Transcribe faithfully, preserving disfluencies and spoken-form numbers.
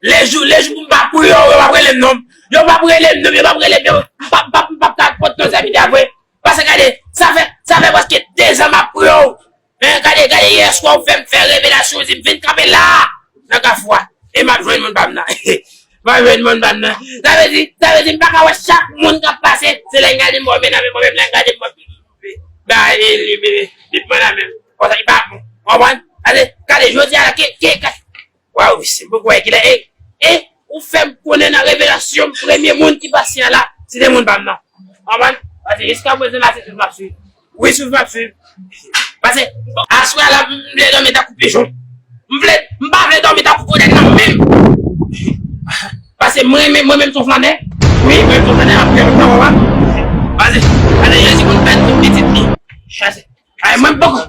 Lejou, lejou pou m pa kouri yo, yo p ap rele m non. Yo p ap rele m non, yo p ap rele m, yo p ap, p ap, p ap ka pot non sèvitè vre. Paske gade, sa fè, sa fè prèske de zan m ap kouri yo. Men gade, gade, yè swa ou fè m fè revelasyon, ou di m vin kanpe la, nan kafou a. E m ap jwenn moun pa m nan. M ap jwenn moun pa m nan. Sa vle di, sa vle di m pa ka wè chak moun k ap pase, se lè m gade m wè men nan men mwen menm, lè m gade m wè ba e li bebe, li pran nan men m. Konsa, li pa bon. Konprann? Gade, gade, jodi a la, ke, ke, ke, waw, se m poko wè kilè. E, e, ou fè m konnen nan revelasyon m, premye moun ki pase a la, se te moun pa m nan. Konprann? Paske jiska prezan la, se swiv m ap swiv. Wi, swiv m ap swiv. Paske, aswè a la, m vle dòmi tankou pijon. M vle, m pa vle dòmi tankou koden nan menm. Paske mwen, mwen, mwen menm se yon flannè. Wi, mwen menm se yon flannè, ap fè lontan, konprann? Paske, paske Jezi konn fè tout pitit li. Chase. Ay, mwen poko.